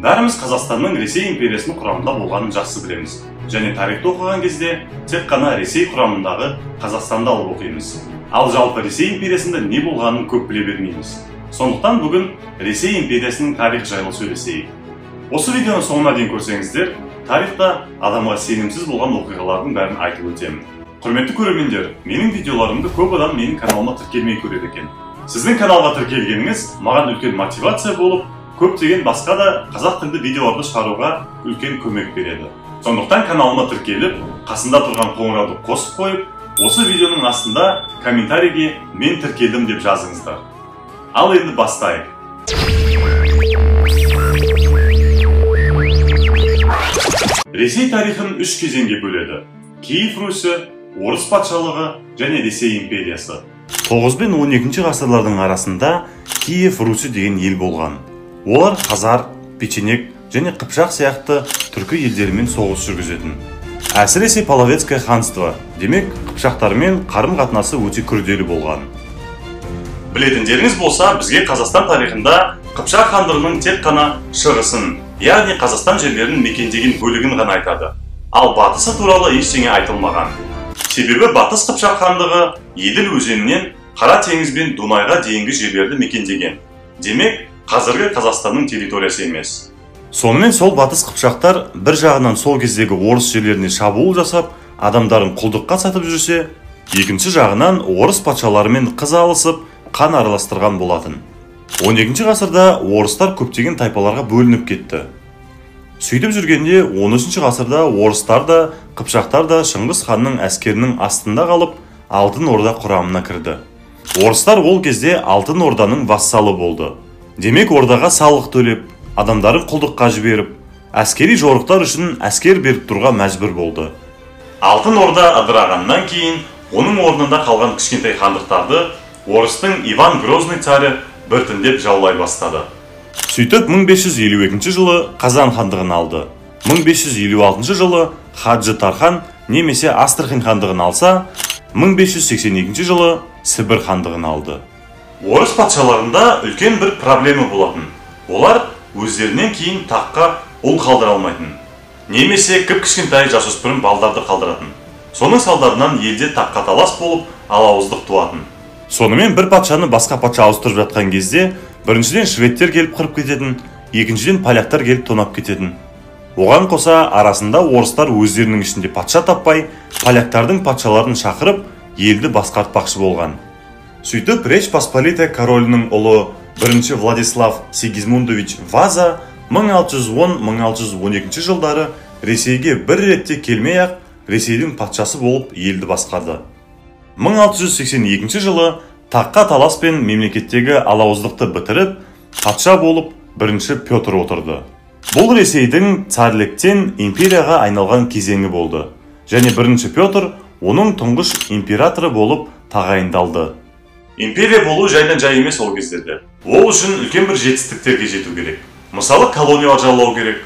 Бәріміз Қазақстанның Ресей империясының құрамында болғанын жақсы білеміз. Және тарихты оқыған кезде тек қана Ресей құрамындағы Қазақстанды алып оқимыз. Ал жалпы Ресей империясында не болғанын көп біле бермейміз. Сондықтан бүгін Ресей империясының тарихы жайлы сөйлесейік. Осы видеоны соңына дейін көрсеңіздер, тарихта адамға сенімсіз болған оқиғалардың бәрін айтып өтемін. Құрметті көрермендер, менің видеоларымды көп адам менің каналыма тіркелмей көреді екен. Сіздің каналға тіркелгеніңіз маған үлкен мотивация болып, көптеген басқа да қазақ тілді видеоларды шығаруға үлкен көмек береді. Сондықтан каналыма тіркеліп, қасында тұрған қоңырауды қосып қойып, осы видеоның астында комментарийге мен тіркелдім деп жазыңыздар. Ал енді бастайық. Ресей тарихын үш кезеңге бөледі. Киев Русі, Орыс патшалығы және Ресей империясы. 9 бен 12 ғасырлардың арасында Киев Русі деген ел болған. Олар Хазар, Печенек және Қыпшақ сияқты түркі елдерімен соғыс жүргізетін. Әсіресе Половецкое ханство, демек қыпшақтармен қарым-қатынасы өте күрделі болған. Білетіндеріңіз болса, бізге Қазақстан тарихында Қыпшақ хандығының тек қана шығысын, яғни Қазақстан жерлерін мекендеген бөлігін ғана айтады. Ал батысы туралы ештеңе айтылмаған. Себебі Батыс Қыпшақ хандығы Еділ өзенінен Қара теңіз бен Дунайға дейінгі жерлерді мекендеген. Демек, қазіргі Қазақстанның территориясы емес. Сонымен сол Батыс Қыпшақтар бір жағынан сол кездегі орыс жерлеріне шабуыл жасап, адамдарын құлдыққа сатып жүрсе, екінші жағынан орыс патшаларымен қыз алысып, қан араластырған болатын. 12 ғасырда орыстар көптеген тайпаларға бөлініп кетті. Сөйтіп жүргенде 13 ғасырда орыстар да, қыпшақтар да Шыңғыс ханның әскерінің астында қалып, Алтын Орда құрамына кірді. Орыстар ол кезде Алтын Орданың вассалы болды. Демек, ордаға салық төлеп, адамдарын құлдыққа жіберіп, әскери жорықтар үшін әскер беріп тұруға мәжбүр болды. Алтын Орда ыдырағаннан кейін оның орнында қалған кішкентай хандықтарды орыстың Иван Грозный царі біртіндеп жаулай бастады. Сөйтіп 1552 жылы Қазан хандығын алды. 1556 жылы Хаджы Тархан немесе Астрахань хандығын алса, 1582 жылы Сібір хандығын алды. Орыс патшаларында үлкен бір проблема болатын. Олар өздерінен кейін таққа ұл қалдыра алмайтын. Немесе кіп-кішкентай жасөспірім балдарды қалдыратын. Соның салдарынан елде таққа талас болып, алауыздық туатын. Сонымен бір патшаны басқа патша ауыстырып жатқан кезде, біріншіден шведтер келіп қырып кететін, екіншіден поляктар келіп тонап кететін. Оған қоса арасында орыстар өздерінің ішінде патша таппай, поляктардың патшаларын шақырып, елді басқартпақшы болған. Сөйтіп, Речь Посполитая королінің ұлы бірінші Владислав Сигизмундович Ваза 1610-1612 жылдары Ресейге бір ретте келмей-ақ Ресейдің патшасы болып елді басқарды. 1682 жылы таққа талас пен мемлекеттегі алауыздықты бітіріп, патша болып бірінші Петр отырды. Бұл Ресейдің царліктен империяға айналған кезеңі болды. Және бірінші Петр оның тұңғыш императоры болып тағайындалды. Империя болу жайдан жай емес ол кездерде. Ол үшін үлкен бір жетістіктерге жету керек. Мысалы, колониялар жаулау керек,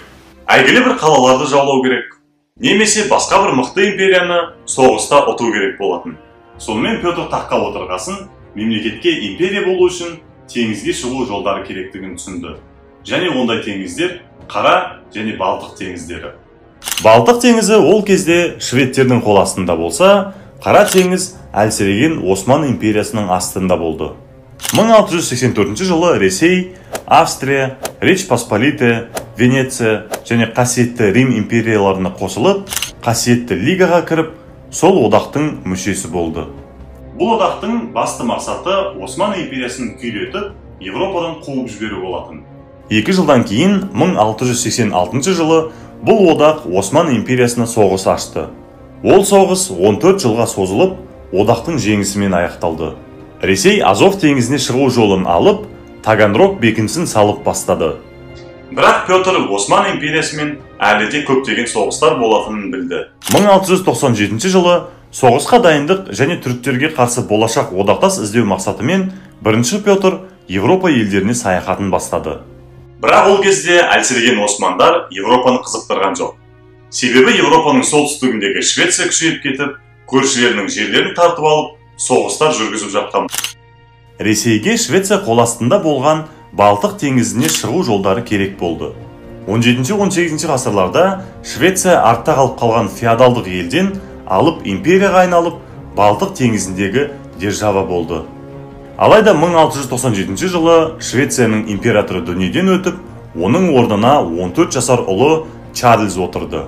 әйгілі бір қалаларды жаулау керек, немесе басқа бір мықты империяны соғыста ұту керек болатын. Сонымен Петр таққа отырғасын, мемлекетке империя болу үшін теңізге шығу жолдары керектігін түсінді. Және ондай теңіздер Қара және Балтық теңіздері. Балтық теңізі ол кезде шведтердің қол астында болса, Қара теңіз әлсіреген Осман империясының астында болды. 1684 жылы Ресей, Австрия, Речь Посполитая, Венеция және Қасиетті Рим империяларына қосылып, Қасиетті Лигаға кіріп, сол одақтың мүшесі болды. Бұл одақтың басты мақсаты Осман империясын күйретіп, Европадан қуып жіберу болатын. 2 жылдан кейін 1686 жылы бұл одақ Осман империясына соғыс ашты. Ол соғыс 14 жылға созылып, одақтың жеңісімен аяқталды. Ресей Азов теңізіне шығу жолын алып, Таганрог бекінісін салып бастады. Бірақ Петр Осман империясымен әлі де көптеген соғыстар болатынын білді. 1697 жылы соғысқа дайындық және түріктерге қарсы болашақ одақтас іздеу мақсатымен бірінші Петр Европа елдеріне саяхатын бастады. Бірақ ол кезде әлсіреген османдар Европаны қызықтырған жоқ. Себебі Европаның солтүстігіндегі Швеция күшейіп кетіп, көршілерінің жерлерін тартып алып, соғыстар жүргізіп жатқан. Ресейге Швеция қол астында болған Балтық теңізіне шығу жолдары керек болды. 17-18 ғасырларда Швеция артта қалып қалған феодалдық елден алып империяға айналып, Балтық теңізіндегі держава болды. Алайда 1697 жылы Швецияның императоры дүниеден өтіп, оның орнына 14 жасар ұлы Чарльз отырды.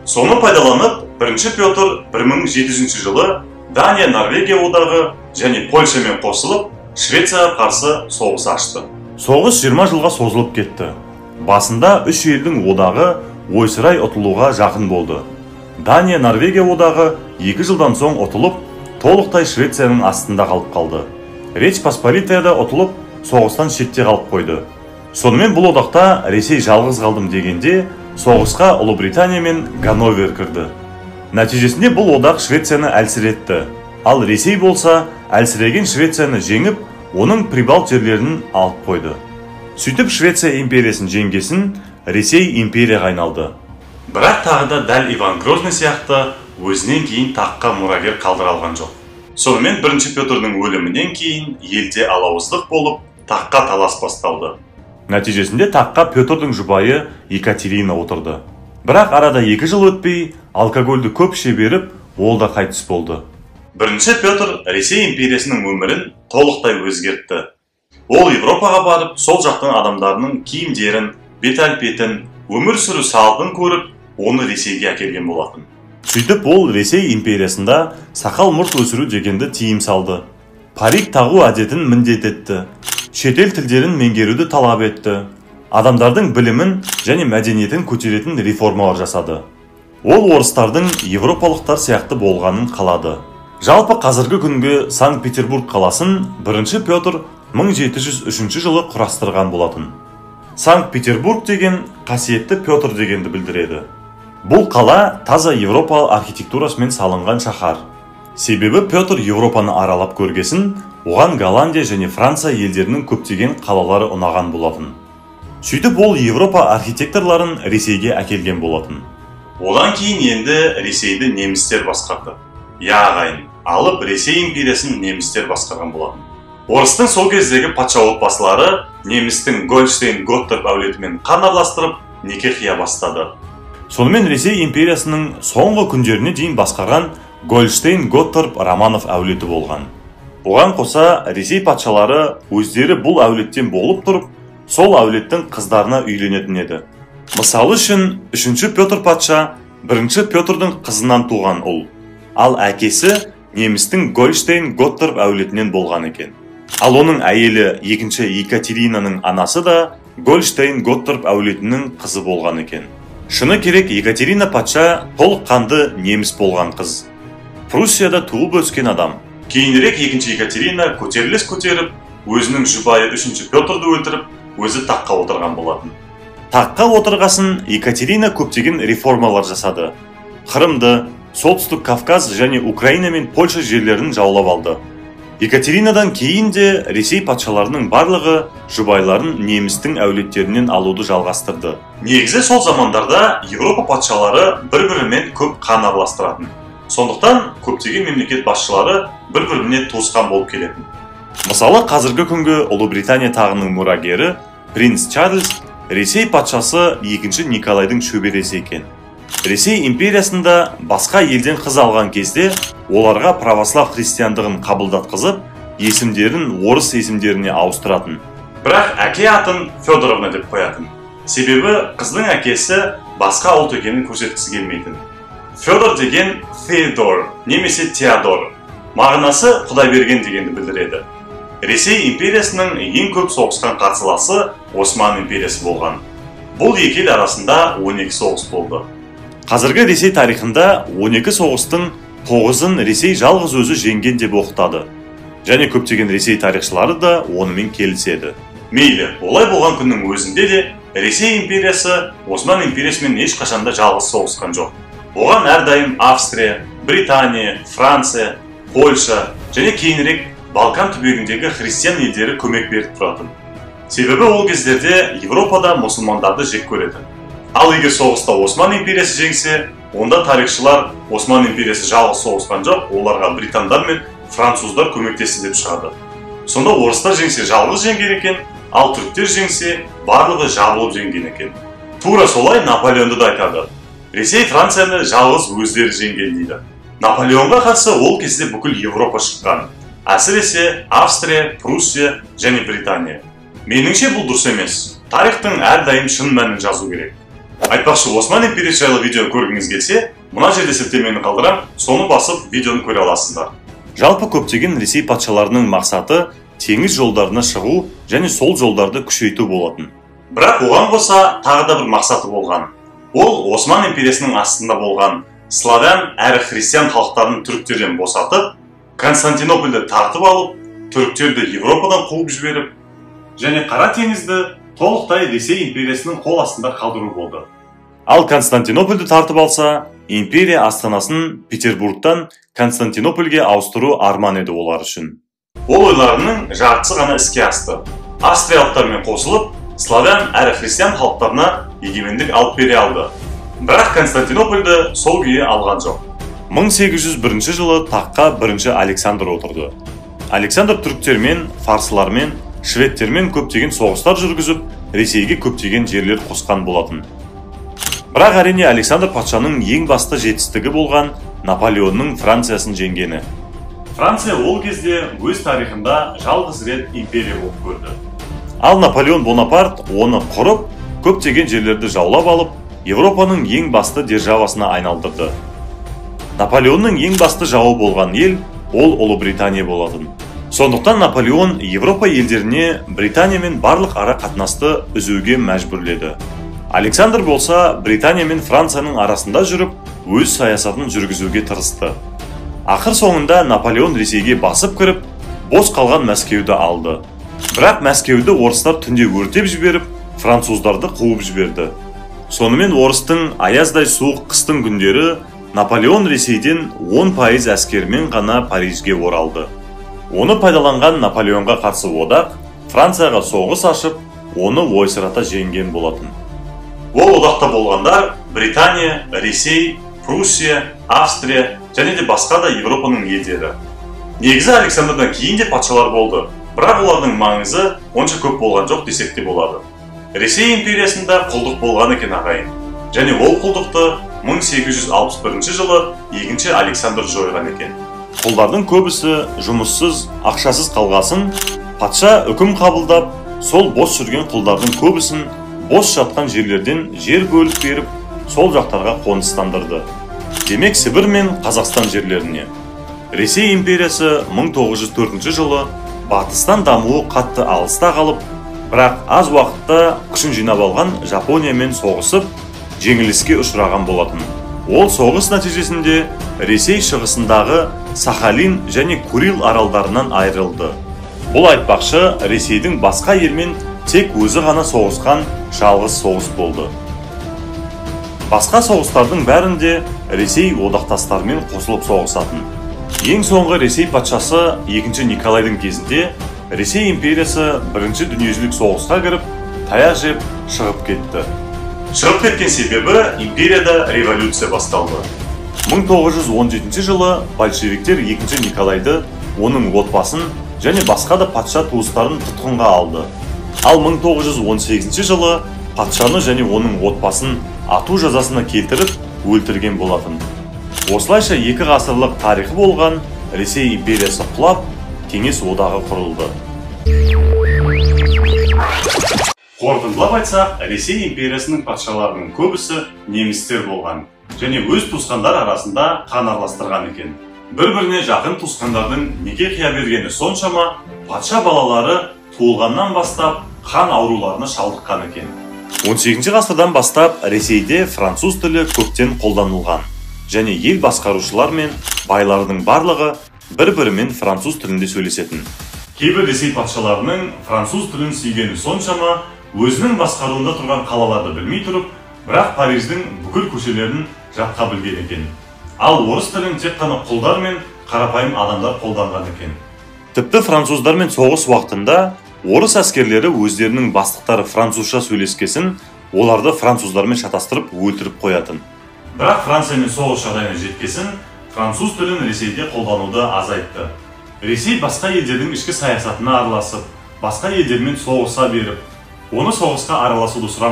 Соны пайдаланып, 1 Петр 1700 жылы Дания, Норвегия одағы және Польшамен қосылып, Швецияға қарсы соғыс ашты. Соғыс 20 жылға созылып кетті. Басында үш елдің одағы ойсырай ұтылуға жақын болды. Дания, Норвегия одағы 2 жылдан соң ұтылып, толықтай Швецияның астында қалып қалды. Речь Посполитая да ұтылып, соғыстан шетте қалып қойды. Сонымен бұл одақта Ресей жалғыз қалдым дегенде, соғысқа Ұлыбритания мен Ганновер кірді. Нәтижесінде бұл одақ Швецияны әлсіретті. Ал Ресей болса, әлсіреген Швецияны жеңіп, оның Прибалт жерлерін алып қойды. Сөйтіп Швеция империясын жеңгесін, Ресей империяға айналды. Бірақ тағы да дәл Иван Грозный сияқты өзінен кейін таққа мұрагер қалдыра алған жоқ. Сонымен 1 Петрдің өлімінен кейін елде алауыздық болып, таққа талас басталды. Нәтижесінде таққа Петрдің жұбайы Екатерина отырды. Бірақ арада 2 жыл өтпей, алкогольді көп іше беріп, ол да қайтыс болды. 1 Петр Ресей империясының өмірін толықтай өзгертті. Ол Европаға барып, сол жақтың адамдарының киімдерін, бет әлпетін, өмір сүру салтын көріп, оны Ресейге әкелген болатын. Сөйтіп ол Ресей империясында сақал мұрт өсіру дегенді тыйым салды. Парик тағу әдетін міндет етті. Шетел тілдерін меңгеруді талап етті. Адамдардың білімін және мәдениетін көтеретін реформалар жасады. Ол орыстардың европалықтар сияқты болғанын қалады. Жалпы қазіргі күнгі Санкт-Петербург қаласын 1 Петр 1703 жылы құрастырған болатын. Санкт-Петербург деген қасиетті Петр дегенді білдіреді. Бұл қала таза Европа архитектурасымен салынған шаһар. Себебі Петр Европаны аралап көргесін, оған Голландия және Франция елдерінің көптеген қалалары ұнаған болатын. Сөйтіп ол Европа архитекторларын Ресейге әкелген болатын. Одан кейін енді Ресейді немістер басқарды. Я ағайын, алып Ресей империясын немістер басқарған болатын. Орыстың сол кездегі патша отбасылары немістің Гольштейн Готторп әулетімен қан араластырып, неке қия бастады. Сонымен Ресей империясының соңғы күндеріне дейін басқарған Гольштейн Готторп Романов әулеті болған. Оған қоса Ресей патшалары өздері бұл әулеттен болып тұрып, сол әулеттің қыздарына үйленетін еді. Мысалы үшін 3 Петр патша 1 Петрдің қызынан туған ұл, ал әкесі немістің Гольштейн Готторп әулетінен болған екен. Ал оның әйелі 2 Екатеринаның анасы да Гольштейн Готторп әулетінің қызы болған екен. Шыны керек, Екатерина патша толыққанды неміс болған қыз. Пруссияда туып өскен адам. Кейінірек 2 Екатерина көтеріліс көтеріп, өзінің жұбайы 3 Петрді өлтіріп, өзі таққа отырған болатын. Таққа отырғасын Екатерина көптеген реформалар жасады. Қырымды, Солтүстік Кавказ және Украина мен Польша жерлерін жаулап алды. Екатеринадан кейін де Ресей патшаларының барлығы жұбайларын немістің әулеттерінен алуды жалғастырды. Негізі сол замандарда Европа патшалары бір-бірімен көп қан араластыратын. Сондықтан көптеген мемлекет басшылары бір-біріне туысқан болып келетін. Мысалы, қазіргі күнгі Ұлыбритания тағының мұрагері принц Чарльз Ресей патшасы 2 Николайдың шөбересі екен. Ресей империясында басқа елден қыз алған кезде оларға православ христиандығын қабылдатқызып, есімдерін орыс есімдеріне ауыстыратын. Бірақ әке атын Федоровна деп қоятын. Себебі қыздың әкесі басқа ұлт екенін көрсеткісі келмейтін. Федор деген Феодор немесе Теодор. Мағынасы Құдай берген дегенді білдіреді. Ресей империясының ең көп соғысқан қарсыласы Осман империясы болған. Бұл екі ел арасында 12 соғыс болды. Қазіргі Ресей тарихында 12 соғыстың 9-ын Ресей жалғыз өзі жеңген деп оқытады. Және көптеген Ресей тарихшылары да онымен келіседі. Мейлі, олай болған күннің өзінде де Ресей империясы Осман империясымен ешқашанда жалғыз соғысқан жоқ. Оған әрдайым Австрия, Британия, Франция, Польша және кейінірек Балкан түбегіндегі христиан елдері көмек беріп тұратын. Себебі ол кездерде Европада мұсылмандарды жек көретін. Ал егер соғыста Осман империясы жеңсе, онда тарихшылар Осман империясы жалғыз соғысқан жоқ, оларға британдар мен француздар көмектесті деп шығады. Сонда орыстар жеңсе жалғыз жеңген екен, ал түріктер жеңсе барлығы жабылып жеңген екен. Тура солай Наполеонды да айтады. Ресей Францияны жалғыз өздері жеңген дейді. Наполеонға қарсы ол кезде бүкіл Европа шыққан. Әсіресе Австрия, Пруссия және Британия. Меніңше бұл дұрыс емес. Тарихтың әрдайым шын мәнін жазу керек. Айтпақшы, Осман империясы жайлы видео көргіңіз келсе, мына жерде сілтемені қалдырам, соны басып видеоны көре аласыздар. Жалпы көптеген Ресей патшаларының мақсаты теңіз жолдарына шығу және сол жолдарды күшейту болатын. Бірақ оған қоса тағы да бір мақсаты болған. Ол Осман империясының астында болған славян әрі христиан халықтарын түріктерден босатып, Константинопольді тартып алып, түріктерді Европадан қуып жіберіп, және Қара теңізді толықтай Ресей империясының қол астында қалдыру болды. Ал Константинопольді тартып алса, империя астанасын Петербургтан Константинопольге ауыстыру арман еді олар үшін. Ол ойларының жартысы ғана іске асты. Австриялықтармен қосылып, славян әрі христиан халықтарына егемендік алып бере алды. Бірақ Константинопольді сол күйі алған жоқ. 1801 жылы таққа бірінші Александр отырды. Александр түріктермен, фарсылармен, шведтермен көптеген соғыстар жүргізіп, Ресейге көптеген жерлер қосқан болатын. Бірақ әрине Александр патшаның ең басты жетістігі болған Наполеонның Франциясын жеңгені. Франция ол кезде өз тарихында жалғыз рет империя болып көрді. Ал Наполеон Бонапарт оны құрып, көптеген жерлерді жаулап алып, Европаның ең басты державасына айналдырды. Наполеонның ең басты жауы болған ел, ол Ұлыбритания болатын. Сондықтан Наполеон Европа елдеріне Британиямен барлық ара қатынасты үзуге мәжбүрледі. Александр болса Британия мен Францияның арасында жүріп, өз саясатын жүргізуге тырысты. Ақыр соңында Наполеон Ресейге басып кіріп, бос қалған Мәскеуді алды. Бірақ Мәскеуді орыстар түнде өртеп жіберіп, француздарды қуып жіберді. Сонымен орыстың аяздай суық қыстың күндері Наполеон Ресейден 10% әскерімен ғана Парижге оралды. Оны пайдаланған Наполеонға қарсы одақ Францияға соғыс ашып, оны ойсырата жеңген болатын. Ол одақта болғандар Британия, Ресей, Пруссия, Австрия және де басқа да Европаның елдері. Негізі Александрдан кейін де патшалар болды, бірақ олардың маңызы онша көп болған жоқ десек те болады. Ресей империясында құлдық болған екен ағайын. Және ол құлдықты 1861 жылы 2 Александр жойған екен. Құлдардың көбісі жұмыссыз, ақшасыз қалғасын, патша үкім қабылдап, сол бос жүрген құлдардың көбісін бос жатқан жерлерден жер бөліп беріп, сол жақтарға қоныстандырды. Демек, Сібір мен Қазақстан жерлеріне. Ресей империясы 1904 жылы батыстан дамуы қатты алыста қалып, бірақ аз уақытта күшін жинап алған Жапониямен соғысып, жеңіліске ұшыраған болатын. Ол соғыс нәтижесінде Ресей шығысындағы Сахалин және Курил аралдарынан айырылды. Бұл айтпақшы, Ресейдің басқа елмен тек өзі ғана соғысқан жалғыз соғыс болды. Басқа соғыстардың бәрінде Ресей одақтастарымен қосылып соғысатын. Ең соңғы Ресей патшасы 2 Николайдың кезінде Ресей империясы бірінші дүниежүзілік соғысқа кіріп, таяқ жеп шығып кетті. Шығып кеткен себебі империяда революция басталды. 1917 жылы большевиктер 2 Николайды, оның отбасын және басқа да патша туыстарын тұтқынға алды. Ал 1918 жылы патшаны және оның отбасын ату жазасына келтіріп, өлтірген болатын. Осылайша екі ғасырлық тарихы болған Ресей империясы құлап, Кеңес одағы құрылды. Қорытындылап айтсақ, Ресей империясының патшаларының көбісі немістер болған және өз туысқандар арасында қан араластырған екен. Бір-біріне жақын туысқандардың неке қия бергені соншама, патша балалары туылғаннан бастап қан ауруларына шалдыққан екен. 18 ғасырдан бастап Ресейде француз тілі көптен қолданылған және ел басқарушылар мен байлардың барлығы бір-бірімен француз тілінде сөйлесетін. Кейбір Ресей патшаларының француз тілін сүйгені соншама, өзінің басқаруында тұрған қалаларды білмей тұрып, бірақ Париждің бүкіл көшелерін жатқа білген екен. Ал орыс тілін тек қана құлдар мен қарапайым адамдар қолданған екен. Тіпті француздармен соғыс уақытында орыс әскерлері өздерінің бастықтары французша сөйлескесін, оларды француздармен шатастырып өлтіріп қоятын. Бірақ Франциямен соғыс жағдайына жеткесін, француз тілін Ресейде қолдануды азайтты. Ресей басқа елдердің ішкі саясатына араласып, басқа елдермен соғыса беріп, оны соғысқа араласуды сұрамады.